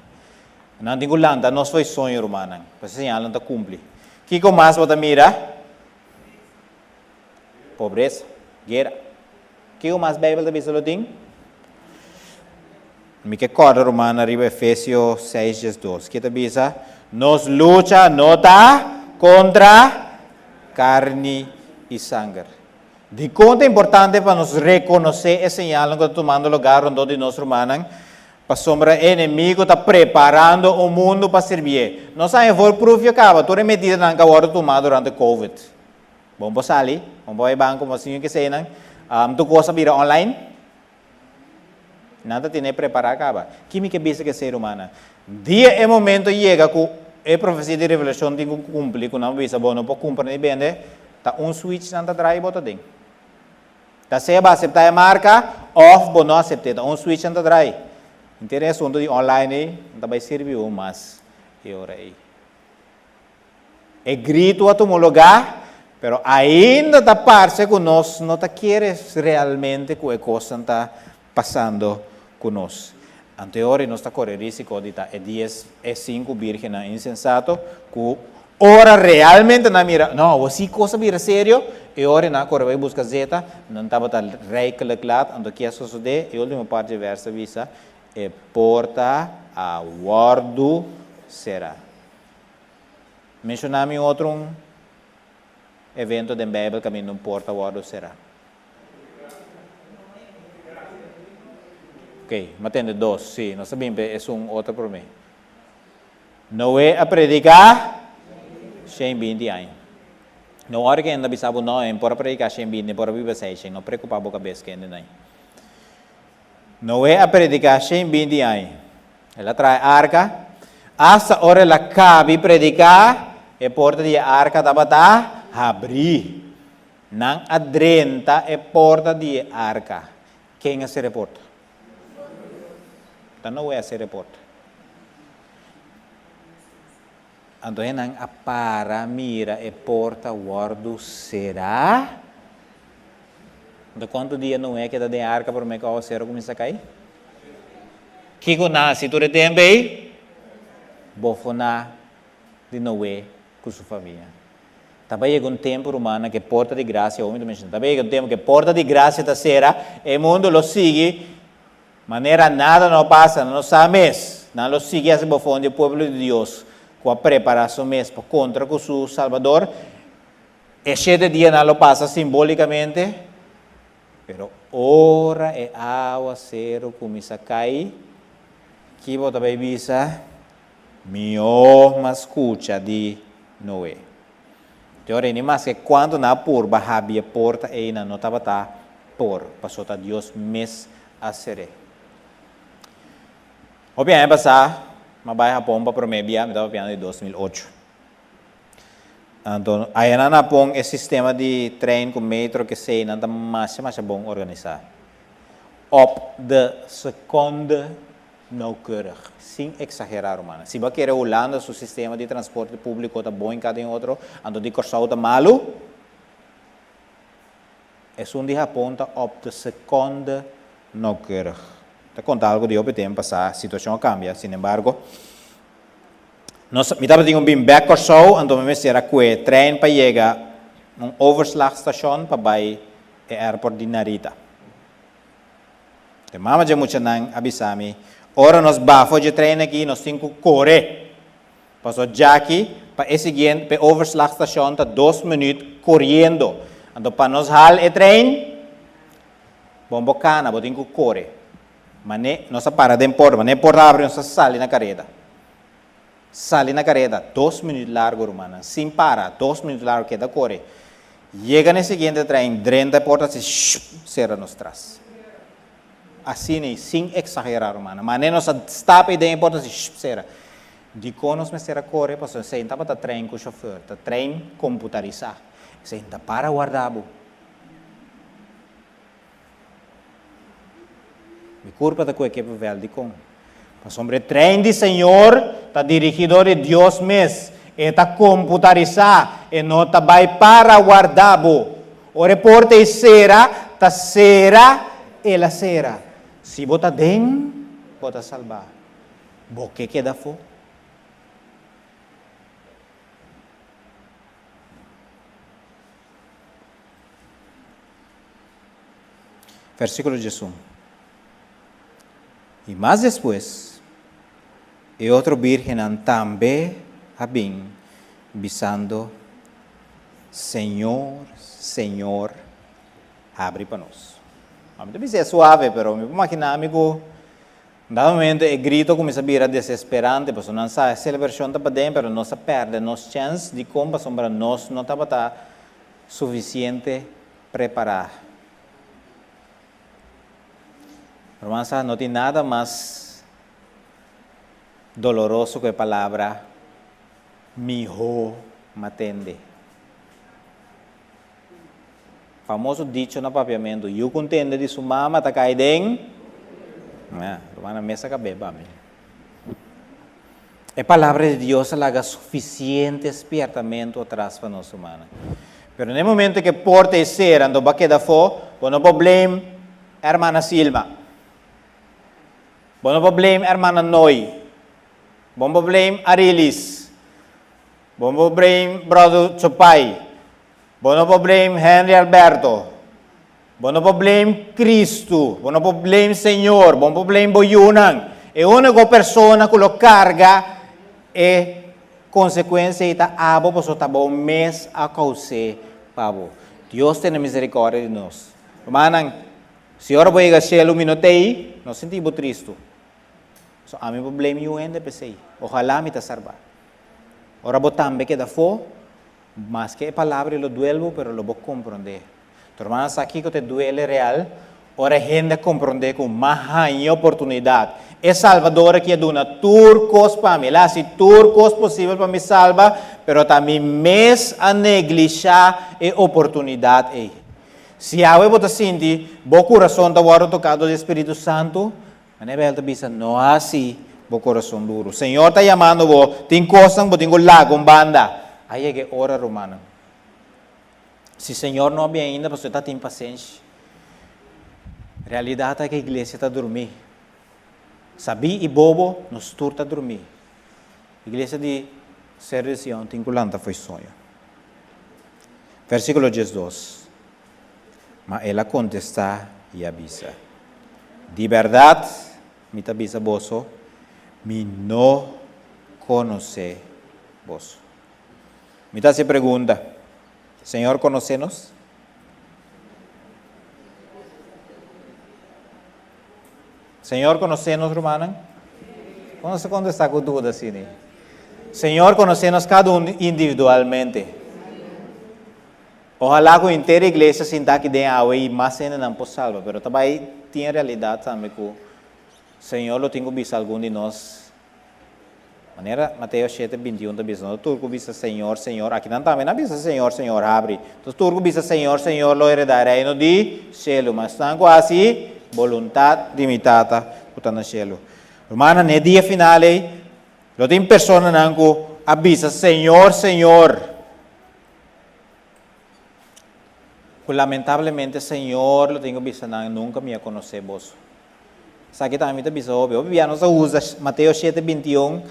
Nan tin ku lanta nos fo'i soño, rumannan, pasobra e señalnan ta kumpli. Kiko mas bo ta mira? Pobresa, guera. Kiko mas Beibel ta bisa lo tin? Mi ke kòrda, rumannan, riba Efesio seis diesdos, ke ta bisa, Nos lucha no ta kontra karni i sanger. Dikon ta importante pa nos rekonosé e señalnan ku ta tumando lugá rondó di nos rumannan? Pasobra e enemigu ta preparando un mundu pa sirbié. Nos a haña voorproefje kaba tur e medidanan ku a wòrdu tumá durante Covid. Bon por sali, bon por bai banko, bon por siña keseinan. Tur kos a bira online. Nan ta tene prepará kaba. Ki mi ke bisa ku e ser humano? Dia e momento yega ku e profesia di Revelashon tin ku kumpli, ku nan bisa bo no por kumpra ni bende, ta un switch nan ta draai bo ta den. Ta sea bo aseptá e marka òf bo no asept'é, ta un switch nan ta draai. Henter e asuntu di online ei no ta bai sirbi bo mas e ora ei. E gritu a tuma lugá, pero ainda ta parse ku nos no ta kere realmente ku e kosnan ta pasando ku nos. Anto e ora ei nos ta kore risiko di ta e dies, e sinku bírgennan insensato ku ora realmente nan mira, no, awor si kos a bira serio, e ora ei nan a kore bai buska zeta, nan tabata rijkelijk laat, anto ke a sosodé? E último parti dje vèrs ta bisa, E porta a wòrdu será. Menshoná mi otro un evento den Bijbel kaminda un porta wòrdu será. Ok, mi a tende dos, sí, nos ta bin p'e esun otro promé. Noé a prediká shen binti aña. No ora ku hende a bisa bo no, e por a prediká shen binti, e por a biba seishen, no preokupá bo kabes ku hende nan. Noé a prediká 120 aña. El a traha e arka. Asta ora el a kabi prediká, e porta di e arka tabata habrí. Nan a drenta e porta di e arka. Ken a sera e porta? Ta Noé a sera e porta. Anto hennan a para mira e porta wòrdu será. Anto kuantu dia Noé keda den arka promé ku awaseru kuminsá kai? Kiko nan hasi tur e tempu ei? Bofoná di Noé ku su famia. Taba yega un tempu, rumannan, ku e porta di grasia, omi ta menshoná, taba yega un tempu ku e porta di grasia ta sera, e mundu lo sigui Manera nada no pasa, nan no sa mes. Nan lo sigui hasi bofon di e pueblo di Dios ku a prepará su mes pa kontra ku su Salbador. E shete dianan lo pasa simbólikamente, pero ora e áwaseru kuminsá kai, ki bo ta bai bisa? Mihó mas skucha di Noe. Te ora ei, ni maske kuantu nan a purba habri e porta ei, nan no tabata por, pasobra ta Dios mes a ser'é. Hopi aña pasá, mi a bai Hapon pa promé bia, mi tabata papiando di 2008. Anto, aya nan Hapon e sistema di trein ku metro kesei nan ta masha masha bon organisá. Op de seconde nauwkeurig. Sin exagerá, rumannan. Si bo a kere Hulanda su sistema di transporte públiko ta bon hinká den otro, anto di Kòrsou ta malu? Esun di Hapon ta op de seconde nauwkeurig. Ta konta algu di hopi tempu pasá, situashon a kambia, sinembargo, nos, mi tabatin un bin bèk Kòrsou, anto mi mester a kue trein pa yega un overslagstation pa bai e airport di Narita. E mama dje muchanan a bisa mi, Ora nos bafo dje trein aki, nos tin ku kore. Paso djaki pa e siguiente, pa e overslagstation ta dos minuut koriendo. Anto pa nos hal e trein, bon bo kana, bo tin ku kore. Mane nos a para den porta, mane e porta abri nos a sali na kareda. Sali na kareda, dos minuut largo rumannan, sin para, dos minuut largo keda kore. Yega na e siguiente trein, drenta e porta asi, shup, sera nos tras. Asina ei, sin eksagerá rumannan. Mane nos a stap ei den e porta asi, shup, sera. Dikon nos mester a kore? Pasobra esei no tabata trein ku shofèr, ta trein komputarisá. Esei no ta para warda bo. Mi kurpa ta kue kepa vèl. Dikon? Pasobra e trein di Señor ta dirigí dor di Dios mes. E ta komputarisá. E no ta bai para warda bo. Ora e porta ei sera, ta sera el a sera. Si bo ta den, bo ta salbá. Bo ke keda afó? Versíkulo 11. I mas despues, e otro bírgennan tambe a bin, bisando, Señor, Señor, habri pa nos. Mi ta bisa e suave, pero mi por maginá mi ku dado momento e grito kuminsá bira desesperante, pasobra nan sa e selebrashon ta paden, pero nos a pèrdè nos chèns. Dikon? Pasobra nos no tabata sufisiente prepará. Ruman sa no tin nada mas doloroso ku e palabra mihó matende. Famoso dicho na papiamentu, yu ku ntende di su mama ta kai den. Ya, rumannan mes a kab'é pa mi. E Palabra di Dios a laga sufisiente spiertamentu atras pa nos rumannan. Pero na e momento ku e porta e sera, anto bo a keda afó, bo no por blame hermana Silma. Bo no por blame hermana Noy. Bo no por blame Arilis. Bo no por blame brother Chopai. Bo no por blame Henry Alberto. Bo no por blame Cristo, bo no por blame Señor, bo no por blame bo yunan. E único persona cu lo carga e consecuencia ei ta abo pasobra ta bo mes a caus'é pa bo. Dios tene misericordia di nos. Rumannan, si ora bo yega cielo mi no t'ei, no sinti bo tristu. So ami por blame yu hende p'esei. Ojalá mi ta sarbá. Ora bo tambe keda afó, Maske e palabra lo duel bo, pero lo bo komprondé. Tu hermana sa kiko ta e duele real? Ora e hende a komprondé ku m'a haña oportunidat. E Salbador aki a duna tur kos pa mi. El a hasi tur kos posibel pa mi salba, pero ta mi mes a neglishá e oportunidat ei. Si awe bo ta sinti bo kurason ta wòrdu toká dor di e Spiritu Santu, Manera Bijbel ta bisa, No hasi bo kurason duru. Señor ta yamando bo, tin kosnan bo tin ku laga un banda. A yega e ora, rumannan. Si Señor no a bin ainda, pasobra e ta tin pasenshi. Realidat ta ku e iglesia ta drumí. Sabí i bobo, nos tur ta drumí. Iglesia di Seru di Sion tin ku lanta fo'i soño. Versíkulo 12. Ma el a kontestá i a bisa, Di bèrdat mi ta bisa boso, mi no konosé boso. Mi ta hasi e pregunta, Señor konosé nos? Señor konosé nos, rumannan? Kon nos ta kontestá ku duda asina? Señor konosé nos kada un individualmente. Ojalá ku henter iglesia sinta aki den awe i mas hendenan por salba, pero ta bai tin e realidat tambe ku Señor lo tin ku bisa algun di nos, manera Mateo shete 21 ta bisa, no tur ku bisa Señor, Señor, akinan tambe nan bisa Señor, Señor, habri, entonces tur ku bisa Señor, Señor lo heredá e reino di shelu, ma esnan ku hasi boluntat di mi Tata ku ta na shelu. Rumannan, na e dia final ei, lo tin personanan ku a bisa, Señor, Señor, ku lamentablemente Señor lo tin ku bisa nan, Nunka mi a konosé boso. Esaki tambe mi ta bisa hopi. Hopi bia nos a usa Mateo shete bintiun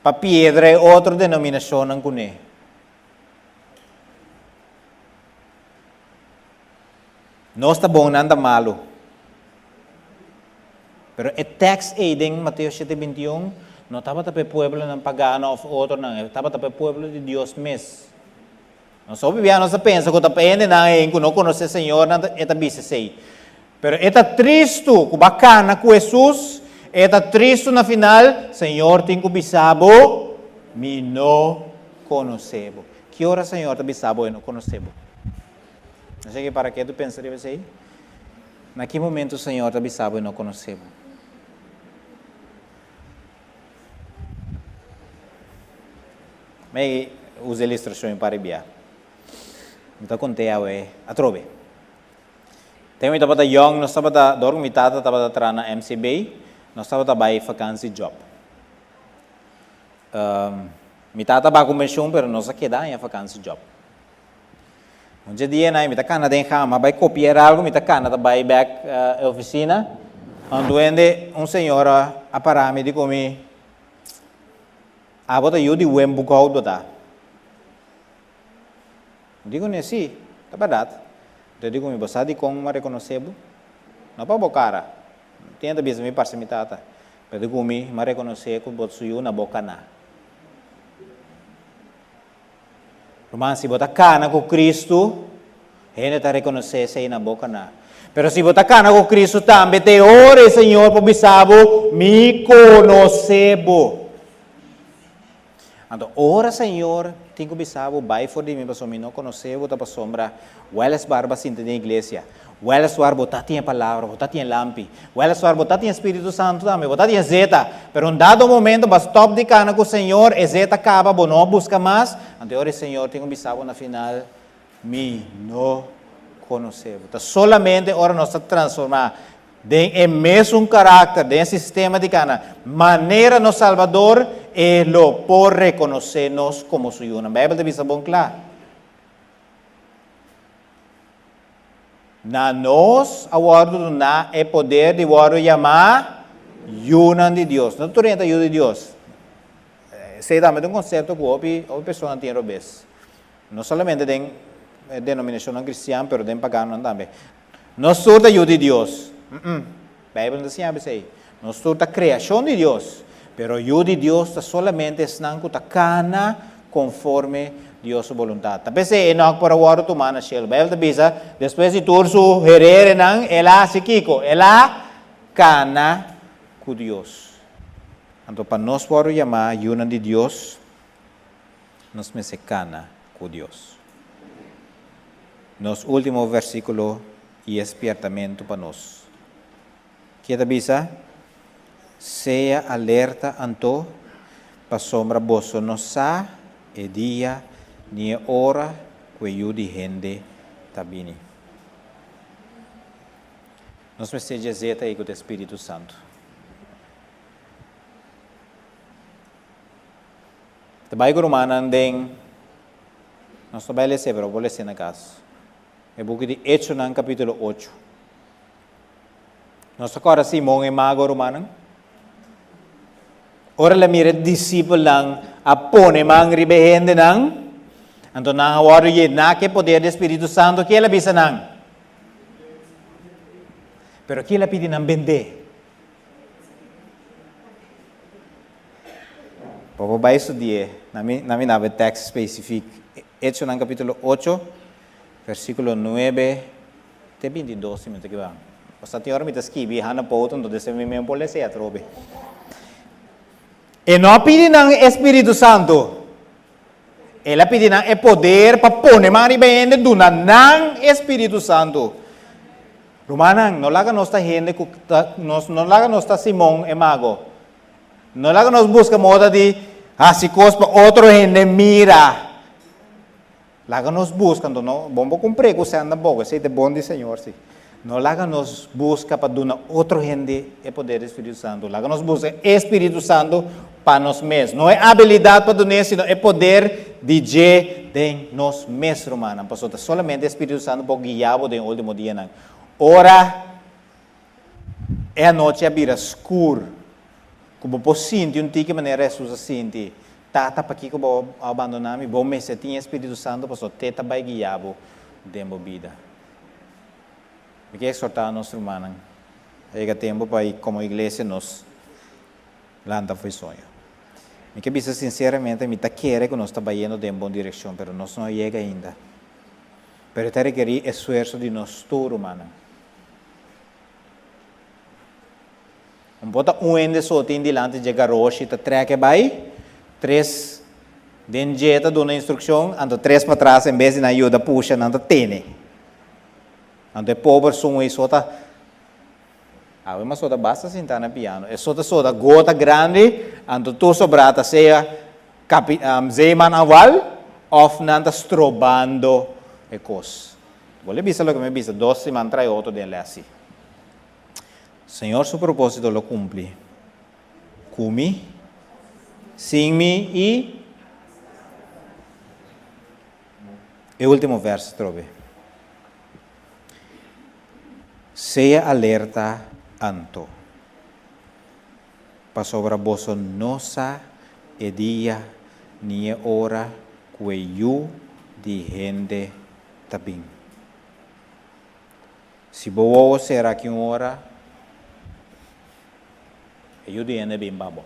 pa piedra e otro denominashonnan kuné. Nos ta bon, nan ta malu. Pero e tèks ei den Mateo shete bintiun no tabata pa e pueblonan pagano òf otronan, e tabata pa e pueblo di Dios mes. Nos hopi bia nos ta pensa ku ta pa hendenan ei ku no konosé Señor nan e ta bisa esei. Pero e ta tristu ku bo a kana ku Hesus, e ta tristu na final, Señor tin ku bisa bo, Mi no konosé bo. Ki ora Señor ta bisa bo e no konosé bo? No sé ki para ke tu pensa riba esei. Na ki momento Señor ta bisa bo e no konosé bo? Mi usa ilustrashon i para bia. Mi ta kont'é awe atrobe. Tempu mi tabata yòn, nos tabata, dor ku mi tata tabata traha na MCB, nos tabata bai vakansi djòp. Mi tata a bai ku penshun, pero nos a keda haña vakansi djòp. Un dje dia nai mi ta kana den gama bai kopiar algu, mi ta kana ta bai bek e ofisina, un duende, un señora a para mi di ku mi, Abo ta yu di Wim Boekhout bo ta? Mi di ku ne, Si, ta bèrdat. Anto e di ku mi, Bo sa dikon mi a rekonosé bo? No pa bo kara. Tin e ta bisa mi parse mi tata. Pero di ku mi, mi a rekonosé ku bo ta su yu na bo kana. Ruman, si bo ta kana ku Kristu, hende ta rekonosé esei na bo kana. Pero si bo ta kana ku Kristu tambe, te ora e Señor por bisa bo, Mi konosé bo. Anto, ora Señor tin ku bisa bo, Bai for di mi, pasobra mi no konosé bo, ta pasobra wèleswar bo a sinti den iglesia, wèleswar bo ta tin e palabra, bo ta tin e lampi, Wèleswar bo ta tin e Spiritu Santu tambe, bo ta tin e zeta, pero un dado momento bo a stòp di kana ku Señor, e zeta kaba, bo no a buska mas, anto e ora e Señor tin ku bisa bo na final, Mi no konosé bo. Ta solamente ora nos ta transformá den e mesun karakter, den e sistema di kana, manera nos Salbador, e lo por rekonosé nos komo su yunan. Beibel ta bisa bon kla. Na nos a wòrdu duná e poder di wòrdu yamá yunan di Dios. No tur hende ta yu di Dios. Esei tambe ta un konsepto ku hopi hopi persona tin robes. No solamente den e denominashonnan kristian, pero den paganonan tambe. Nos tur ta yu di Dios. Mm-mm. Beibel no ta siña esei. Nos tur ta kreashon di Dios, pero yu di Dios ta solamente esnan ku ta kana konforme Dios su boluntat. Ta p'esei Enòk por a wòrdu tumá na shelu. Beibel ta bisa, despues di tur su hererenan, el a hasi kiko? El a kana ku Dios. Anto pa nos wòrdu yamá yunan di Dios, nos mester kana ku Dios. Nos último versíkulo i e spièrtamentu pa nos. Ke ta bisa? Sea alerta anto, pasobra boso no sa e dia ni e ora ku e Yu di hende ta bini. Nos mester dje zeta ei ku ta e Spiritu Santu. Ta bai ku rumannan den, nos no bai les'é pero bo por les'é na kas. E buki di Echonan kapítulo ocho. Nos ta kòrda Simon e mago, rumannan? Ora el a mira e disipelnan a pone man riba e hendenan, anto nan a wòrdu yená ku e poder di e spiritu santu, ke el a bisa nan? Pero ke el a pidi nan bendé? Bo por bai studi'é. Na mi na mi naba e tèks spesifik. Echonan kapítulo ocho, versíkulo nuebe te bintidos si mi no ta ekiboká. Pasobra tin ora mi ta skibi handa pout anto despues mi mes por lesa e atrobe. E no a pidi nan e spiritu santu. El a pidi nan e poder pa pone man riba e hende duna nan e spiritu santu. Rumannan, no laga nos ta hende ku ta nos no laga nos ta Simon e mago. No laga nos buska moda di hasi kos pa otro hende mira. Laga nos buska, anto no bon bo kumpr'é ku sèn tampoco, esei ta e bon di Señor si. No laga nos buska pa duna otro hende e poder di Spiritu Santu. Laga nos buska e Spiritu Santu pa nos mes. No e abilidat pa dun'é, sino e poder di dje den nos mes, rumannan. Pasobra ta solamente e Spiritu Santu por guia bo den e ultimo dianan. Ora e anochi a bira skur, ku bo por sinti un tiki manera Hesus a sinti, Tata, pakiko bo a abandoná mi? Bo mester tin e Spiritu Santu pasobra t'e ta bai guia bo den bo bida. Mi ke eksortá nos rumannan, a yega tempu pa komo iglesia nos lanta for e soño. Mi ke bisa sinseramente, mi ta kere ku nos ta bayendo den bon direkshon, pero nos no a yega ainda. Pero e ta rekerí esfuerso di nos tur, rumannan. Un por ta un hende so tin dilanti dje garoshi ta trek e bai, tres den dje ta duna instrukshon, anto tres patras en bes di nan yuda pusha nan ta tene. Anto e pober sun ei so ta, awe mas so ta basta sintá na piano, e so ta soda gota grandi, anto tur sobrá ta sea kapi zeeman aan wal òf nan ta strobando e kos. Bo le bisa loke mi bisa dos siman trae otro den lès si. Señor su propósito lo cumpli cu mi, sin mi y E último verso trobe. Sea alerta anto, pasobra boso no sa e dia ni e ora cu e Yu di hende ta bin. Si bo wowo sera aki un ora, e yu di hende bin pa bo.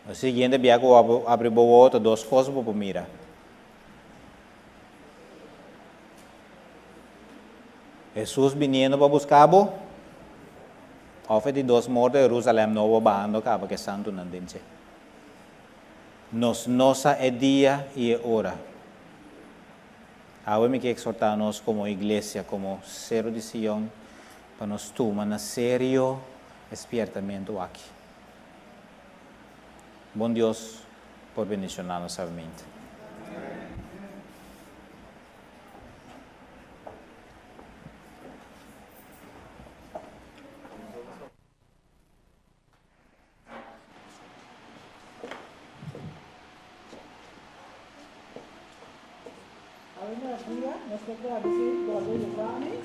E siguiente bia ku bo abri bo wowo ta dos kos bo por mira. Hesus biniendo pa buska bo, òf e di dos morto Herusalèm nobo bahando kaba ku e santunan den dje. Nos no sa e dia i e ora. Awe mi ke eksortá nos komo iglesia, komo Seru di Sion, pa nos tuma na serio e spiertamentu aki. Bon Dios por bendishoná nos sabiamente. Awe merdia nos ta gradisí Brother Giovanni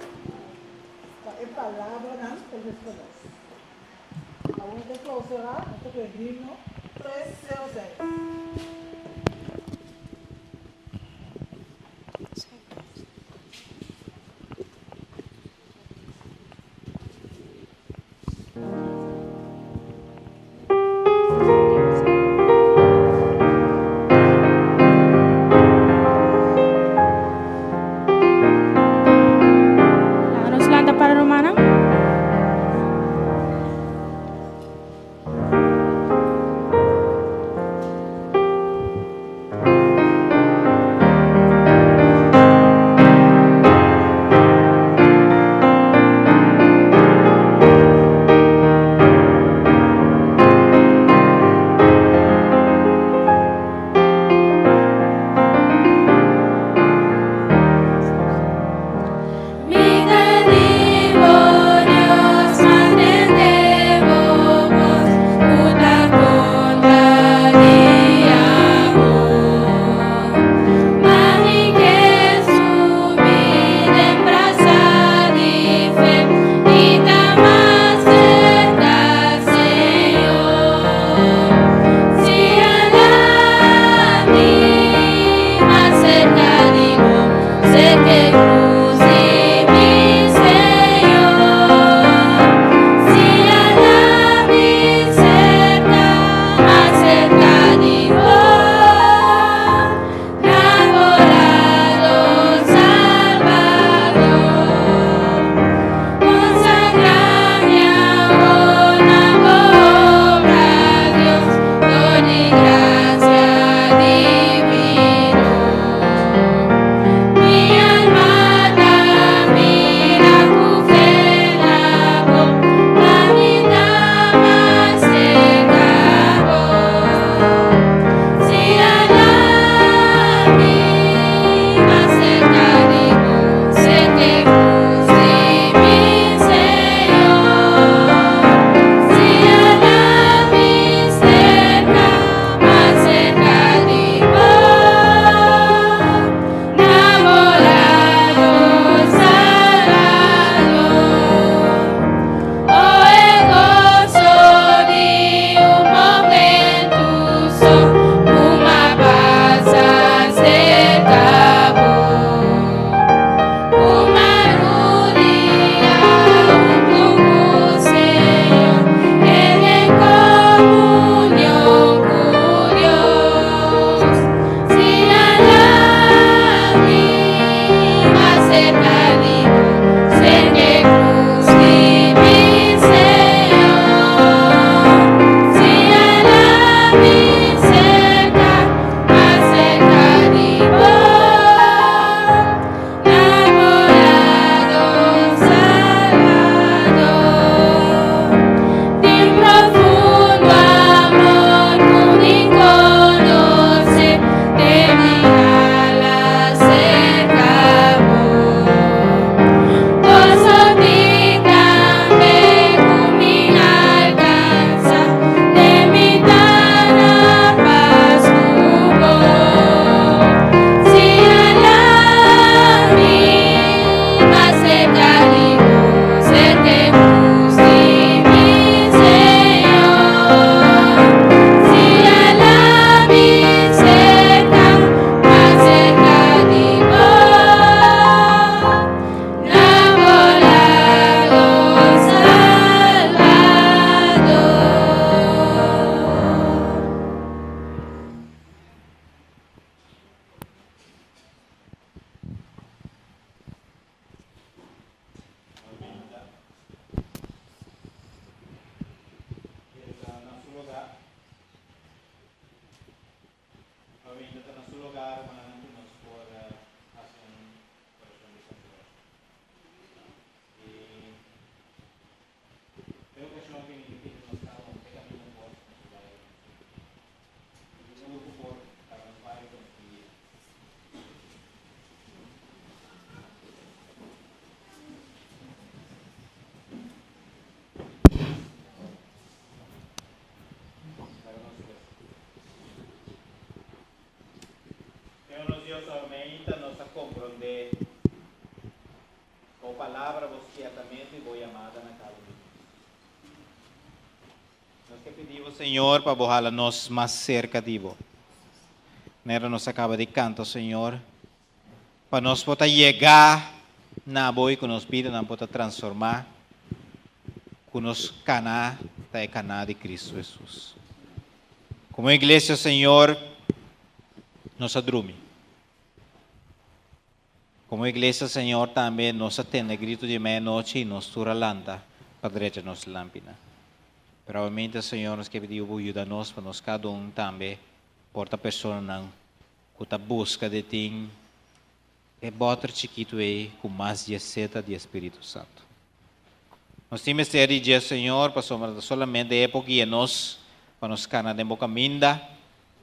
pa e palabranan ku el hespa nos. Awe nos ta klausurá, nos ta ku e himno 306. Laga nos lanta para rumannan. Pabien ta na su lugar, rumannan, ku nos por hasi un orashon di konsagrashon. I e okashon aki mi ke pidi nos kada un te kaminda por nos bai nos tur ku por laga nos bai ku nos guia. Laga nos resa. Señor nos Dios, aumenta nos a comprende Bo palabra, Bo spiertamento y Bo yamada na cada un di nos. Nos ke pidi Bo, Señor, pa Bo hala nos mas cerca di Bo. Manera nos a caba di canta, Señor, pa nos por ta yega na Bo y cu nos bidanan por ta transforma, cu nos cana ta e cana di Cristo Jesus. Como iglesia, Señor, nos a drumi. Como iglesia, Señor, tambe nos a tende grito di medianochi y nos tur a lanta pa drecha nos lampina. Pero obviamente, Señor, nos ke pidi Bo yuda nos pa nos cada un tambe por ta personanan cu ta busca di tin e boter chikitu ei cu mas di e seta di e Spiritu Santo. Nos tin mester di dje, Señor, pasobra ta solamente E por guia nos pa nos cana den Bo caminda,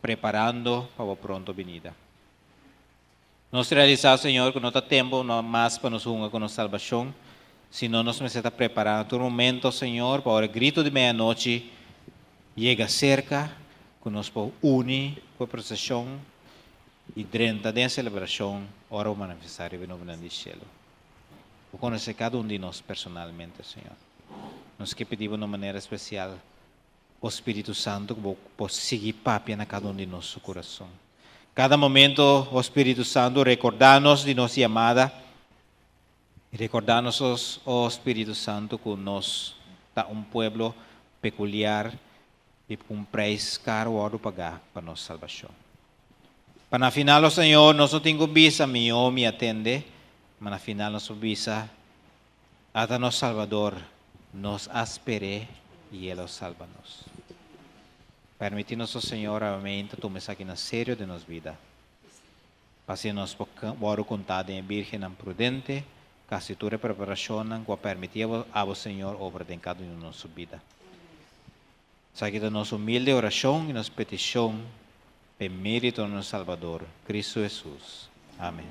preparando pa Bo pronto binida. Nos realisa, Señor, cu no ta tempo no mas pa nos hunga cu nos salbacion, sino nos mester ta prepara na tur momento, Señor, pa ora e grito di medianochi yega cerca, cu nos por uni cu e procesion y drenta den e celebracion ora Bo manifesta riba e nubenan di cielo. Bo conoce cada un di nos personalmente, Señor. Nos ke pidi Bo na un manera especial, O Spiritu Santo, cu Bo por sigui papia na cada un di nos su curason. Cada momento, O Spiritu Santo, recorda nos di nos yamada y recorda nos, O Spiritu Santo, cu nos ta un pueblo peculiar y cu un prijs caro wordo paga pa nos salbacion. Pa na final, O Señor, nos no tin cu bisa, Mihó mi atende, ma na final nos por bisa, Ata nos Salbador, nos a sper'é i El lo salba nos. Permití nos, O Señor, awe tuma esaki na serio den nos bida. Pa asina nos por wòrdu kontá den e bírgennan prudente, kasi tur e preparashonnan ku a permití abo, Señor, obra den kada un di nos su bida. Esaki ta nos humilde orashon i nos petishon p'e mérito di nos Salbador, Kristu Hesus. Amèn.